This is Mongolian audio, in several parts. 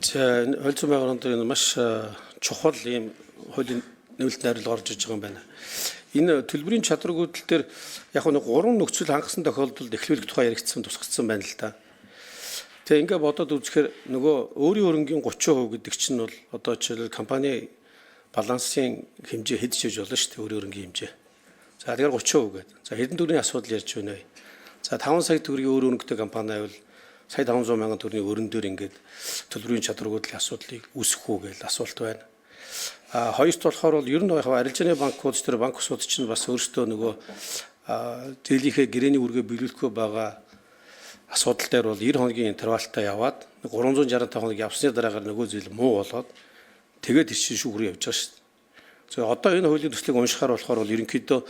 За, энэ хууль зүйн байгууллагын энэ маш чухал ийм хуулийн нэмэлт найруулга орж иж байгаа юм байна. Энэ төлбөрийн чадваргүйдэл дээр яг нэг гурван нөхцөл хангасан тохиолдолд эхлүүлэх тухай яригдсан, тусгагдсан байна л да. Тэгээ ингээ бодоод үзэхээр нөгөө өөрийн хөрөнгийн 30% гэдэг чинь бол одоо жишээлбэл компани балансын хэмжээ хэд ч хийж болно шүү дээ, өөрийн хөрөнгийн хэмжээ. За, тэгэхээр 30% гэдэг. За, хэдэн төгрөгийн асуудал ярьж байна вэ? За, 5 сая төгрөгийн өөр хөрөнгөтэй компани байвал сая 500 мянган төгрөгийн өрөн дээр ингээд төлбөрийн чадваргүйдлийн асуудлыг үүсгэх үү гэж асуулт байна. А хоёрт болохоор бол ер нь яг арилжааны банкуд тэр банк усууд чинь бас өөрсдөө нөгөө зээлийнхээ гэрээний үүргээ биелүүлэхгүй байгаа асуудал дээр бол 90 хоногийн интервалтай яваад 365 хоног явсны дараагаар нөгөө зээл муу болоод тэгээд тэр чинь шүүх рүү явж байгаа шүү дээ. За, одоо энэ хуулийн төслийг уншихаар болохоор бол ерөнхийдөө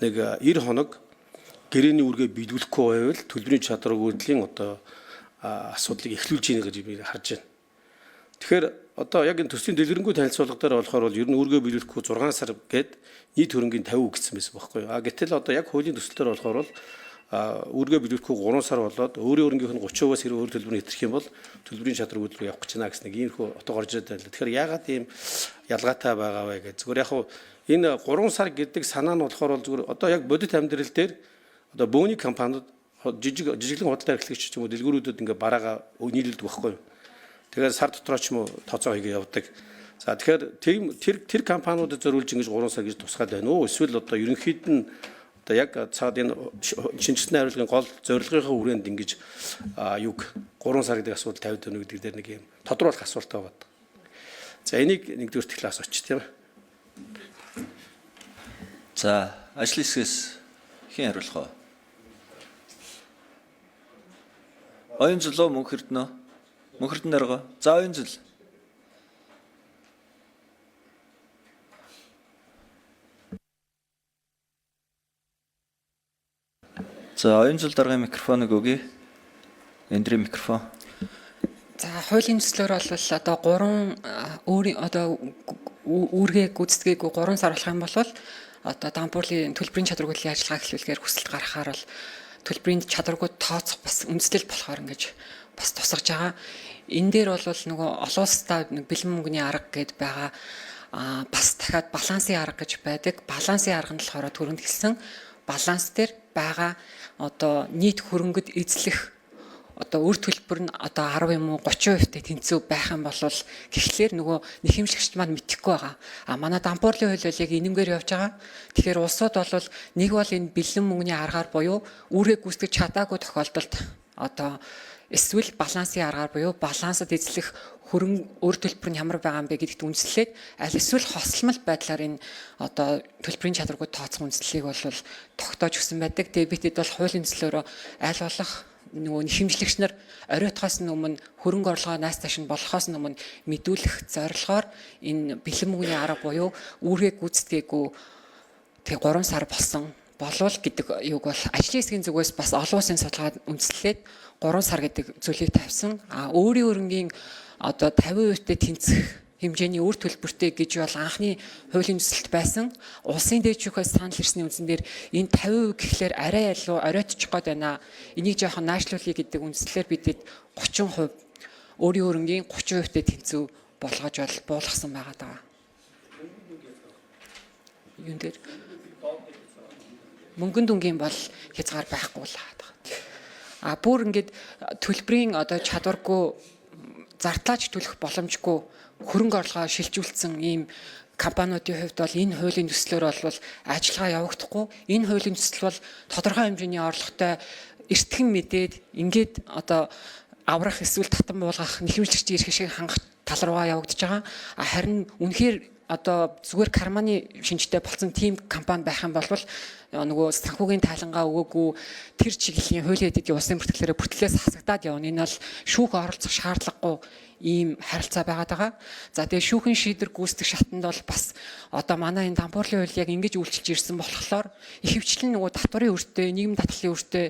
нэг 90 хоног гэрээний үүргээ биелүүлэхгүй байвал төлбөрийн чадваргүйдлийн одоо асуудлыг эхлүүлж ийнэ гэж би харж байна. Тэгэхээр одоо яг энэ төслийн дэлгэрэнгүй танилцуулга дээр болохоор бол ер нь үүргээ биелүүлэхгүй 6 сар гээд нийт хөрөнгийн 50% гэсэн байсан байхгүй юу. А гэтэл одоо яг хуулийн төсөл дээр болохоор бол үүргээ биелүүлэхгүй 3 сар болоод өөрийн хөрөнгийнх нь 30%-аас хэрэг өөр төлбөр нь хэтрэх юм бол төлбөрийн чадваргүйд рүү явах гэж байна гэсэн нэг иймэрхүү утга орж ирээд байна. Тэгэхээр яагаад ийм ялгаатай байгаа вэ гэж. Зүгээр яг хуу энэ 3 сар гэдэг санаа нь болохоор бол зүгээр одоо яг бодит амьдрал дээр одоо бөөний компаниуд жижиг жижиглэн худалдаа эрхлэгч ч юм уу дэлгүүрүүдэд ингээ бараага нийлүүлдэг байхгүй юу. Тэгээд сар дотроо ч юм уу тооцоо хийгээ явдаг. За, тэгэхээр тэр тэр компаниудад зориулж ингэж 3 сар гэж тусгаад байна уу? Эсвэл одоо ерөнхийд нь одоо яг цаад энэ шинжилсэн найруулгын гол зорилгынхаа хүрээнд ингэж юг 3 сар гэдэг асуудал тавьд өгнө гэдэг дээр нэг юм тодруулах асуулт байгаа. За, энийг нэгдүгээр класс очиж тийм ээ. За, ажлын хэсгээс хэн хариулах вэ? Оюун зүлөө мөнх эрдэнэ. Мөнх эрдэнэ дарга. За, оюун зүл. За, оюун зүл даргын микрофоныг өгье. Эндрийн микрофон. За, хуулийн төслөөр бол одоо гурван өөрийн одоо үүргээ гүйцэтгээгүй 3 сар болох юм бол одоо дампуурлын төлбөрийн чадваргүйдлийн ажиллагаа эхлүүлэхээр хүсэлт гаргахаар бол төлбөрийн чадваргүй тооцох бас үндэслэл болохоор ингэж бас тусгаж байгаа. Энэ дээр бол нөгөө олон улстай нэг бэлэн мөнгөний арга гэд байгаа. А бас дахиад балансын арга гэж байдаг. Балансын арга нь болохоор түрүүнд хэлсэн баланс дээр байгаа одоо нийт хөрөнгөд эзлэх одоо үр төлбөр нь одоо 10 юм уу 30% тэй тэнцүү байх юм бол гэхлээр нөгөө нэхэмжлэгчд маань мэдэхгүй байгаа. А манай дампуурлын хууль бол яг энэнгээр явж байгаа. Тэгэхээр улсууд бол нэг бол энэ бэлэн мөнгөний аргаар буюу үүргээ гүйцэтгэж чадаагүй тохиолдолд одоо эсвэл балансын аргаар буюу балансад эзлэх хөрөнгө өр төлбөр нь ямар байгаа юм бэ гэдэгт үндэслээд аль эсвэл хосломол байдлаар энэ одоо төлбөрийн чадваргүй тооцох үндслийг бол тогтоож өгсөн байдаг. Тэгээ бид бол хуулийн төслөөрөө аль болох нөгөө нэхэмжлэгч нар оройтхоос өмнө хөрөнгө орлогоо нааш цааш нь болохоос өмнө мэдүүлэх зорилгоор энэ бэлэн мөнгөний арга буюу үүргээ гүйцэтгээгүй тэгээ 3 сар болсон болвол гэдэг юуг бол ажлын хэсгийн зүгээс бас олон улсын судалгаад үндэслээд 3 сар гэдэг зүйлийг тавьсан. А өөрийн хөрөнгийн одоо 50% тэй тэнцэх хэмжээний үр төлбөртэй гэж бол анхны хуулийн төсөлт байсан. Улсын дээд шүүхээс санал ирсний үндсэн дээр энэ 50% гэхлээр арай ялуу оройтчих гээд байна. Энийг жоохон наашлуулъя гэдэг үндслээр бидэд 30% өөрийн хөрөнгийн 30% тэй тэнцүү болгож бол буулгасан байгаа даа. Юун дээр мөнгөн дүнгийн бол хязгаар байхгүй л байгаа. А бүр ингээд төлбөрийн одоо чадваргүй зартлаач төлөх боломжгүй хөрөнгө орлогоо шилжүүлсэн ийм компаниудын хувьд бол энэ хуулийн төслөөр бол ажиллагаа явагдахгүй. Энэ хуулийн төсөл бол тодорхой хэмжээний орлоготой эртхэн мэдээд ингээд одоо аврах эсвэл татан буулгах нэхэмжлэгчдийн эрх ашиг хангах тал руугаа явагдаж байгаа. А харин үнэхээр одоо зүгээр карманы шинжтэй болсон тийм компани байх юм бол нөгөө санхүүгийн тайлангаа өгөөгүй тэр чиглэлийн хуулийн эдийн улсын бүртгэлээрээ бүртгэлээс хасагдаад явна. Энэ бол шүүх оролцох шаардлагагүй ийм харилцаа байгаад байгаа. За, тэгээ шүүхэн шийдвэр гүйцэтгэх шатанд бол бас одоо манай энэ дампуурлын хууль яг ингэж үйлчилж ирсэн болохоор ихэвчлэн нөгөө татварын өртөө, нийгмийн татгалын өртөө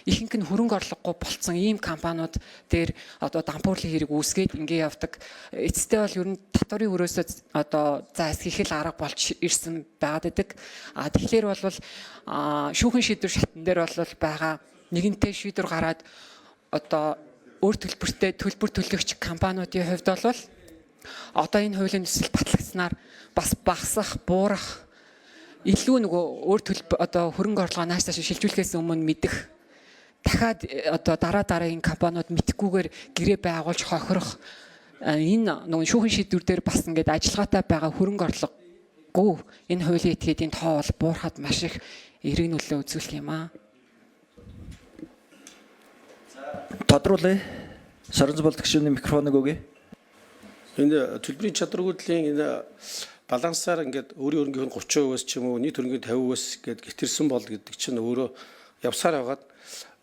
ихэнх нь хөрөнгө орлогогүй болцсон ийм компаниуд дээр одоо дампуурлын хэрэг үүсгээд ингэ явдаг. Эцэстээ бол ер нь татварын өрөөсөө одоо за эсгэх л арга болж ирсэн байгаад байдаг. А тэгэхээр бол шүүхэн шийдвэр шатан дээр бол байгаа нэгэнтээ шийдвэр гараад одоо Өөр төлбөртэй төлбөр төлөгч компаниудын хувьд бол одоо энэ хуулийн төсөл батлагдсанаар бас багасах, буурах илүү нөгөө өөр төлбөр одоо хөрөнгө орлогоо нааш цааш шилжүүлэхээс өмнө мэдэх дахиад одоо дараа дараагийн компаниуд мэдхгүйгээр гэрээ байгуулж хохирох энэ нөгөө шүүхэн шийдвэр дээр бас ингээд ажиллагаатай байгаа хөрөнгө орлогогүй энэ хуулийн этгээдийн тоо бол буурахад маш их эерэг нөлөө үзүүлэх юм аа. Тодруулъя. Соронзон гишүүний микрофоныг өгье. Энэ төлбөрийн чадваргүйдлийн энэ балансаар ингээд өөрийн өрөнгөний 30%-аас ч юм уу нийт өрөнгөний 50%-аас гээд гэтэрсэн бол гэдэг чинь өөрөө явсаар байгаад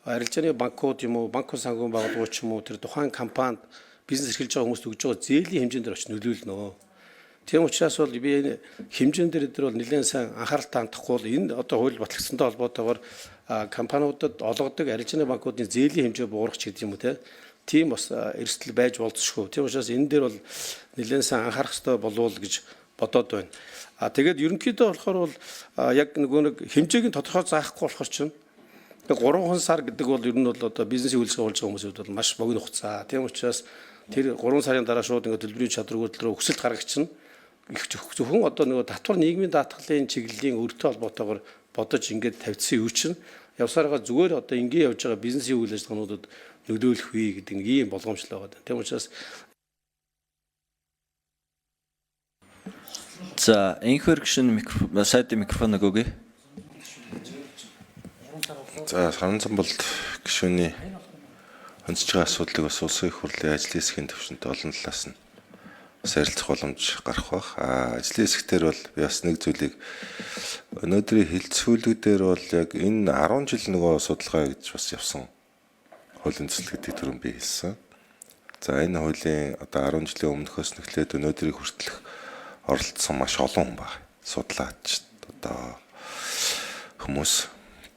арилжааны банкуд юм уу, банк санхүүгийн байгууллагууд ч юм уу тэр тухайн компанид бизнес эрхэлж байгаа хүмүүст өгж байгаа зээлийн хэмжээнд дээр очиж нөлөөлнө. Тийм учраас бол би энэ хэмжээн дээр дээр бол нэлээд сайн анхааралтай хандахгүй бол энэ одоо хууль батлагдсантай холбоотойгоор компаниудад олгодог арилжааны банкуудын зээлийн хэмжээ буурах ч гэдэг юм уу те. Тийм бас эрсдэл байж болзошгүй. Тийм учраас энэ дээр бол нэлээд сайн анхаарах хэрэгтэй болов уу гэж бодоод байна. А тэгээд ерөнхийдөө болохоор бол яг нөгөө нэг хэмжээг нь тодорхой заахгүй болохоор чинь 3 сар гэдэг бол ер нь бол одоо бизнесийн үйлчлэг явуулж байгаа хүмүүсүүд бол маш богино хугацаа. Тийм учраас тэр 3 сарын дараа шууд ингээд төлбөрийн чадваргүйдэл рүү өсөлт гаргачихна. Их зөвхөн одоо нөгөө татвар нийгмийн даатгалын чиглэлийн өртөө холбоотойгоор бодож ингээд тавьдсан юу чинь явсараа зүгээр одоо энгийн явж байгаа бизнесийн үйл ажиллагаануудад нөлөөлөх үе гэдэг нэг ийм болгоомжлол байгаа. Тийм учраас За, инхэр гишүүний микрофон сайдын микрофоныг өгье. За, Соронзон болд гишүүний өнцөж байгаа асуудлыг бас улсын их хурлын ажлын хэсгийн төвшөнд олон талаас нь бас ярилцах боломж гарах бах. А ажлын хэсгээр бол би бас нэг зүйлийг өнөөдрийн хилцүүлэг дээр бол яг энэ 10 жил нөгөө судалгаа гэж бас явсан хуулийн төсөл гэдэг төрөн би хэлсэн. За энэ хуулийн одоо 10 жилийн өмнөхөөс нэхлээд өнөөдрийг хүртэлх оролцсон маш олон хүн байна. Судлаач одоо хүмүүс.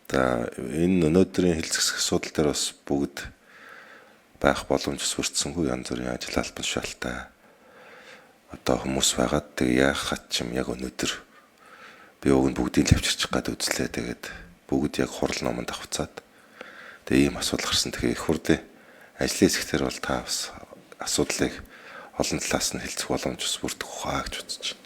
За энэ өнөөдрийн хэлцэх асуудал дээр бас бүгд байх боломж бүрдсэнгүй янз бүрийн ажил албан тушаалтай одоо хүмүүс байгаад тэг яахат ч юм яг өнөөдөр би уг нь бүгдийг л авчирчих гад үзлээ. Тэгээд бүгд яг хурал номонд авцаад тэгээ ийм асуудал гарсан. Тэгэхээр их хурлын ажлын хэсгээр бол та бас асуудлыг олон талаас нь хэлцэх боломж бас бүрдэх хаа гэж бодож байна.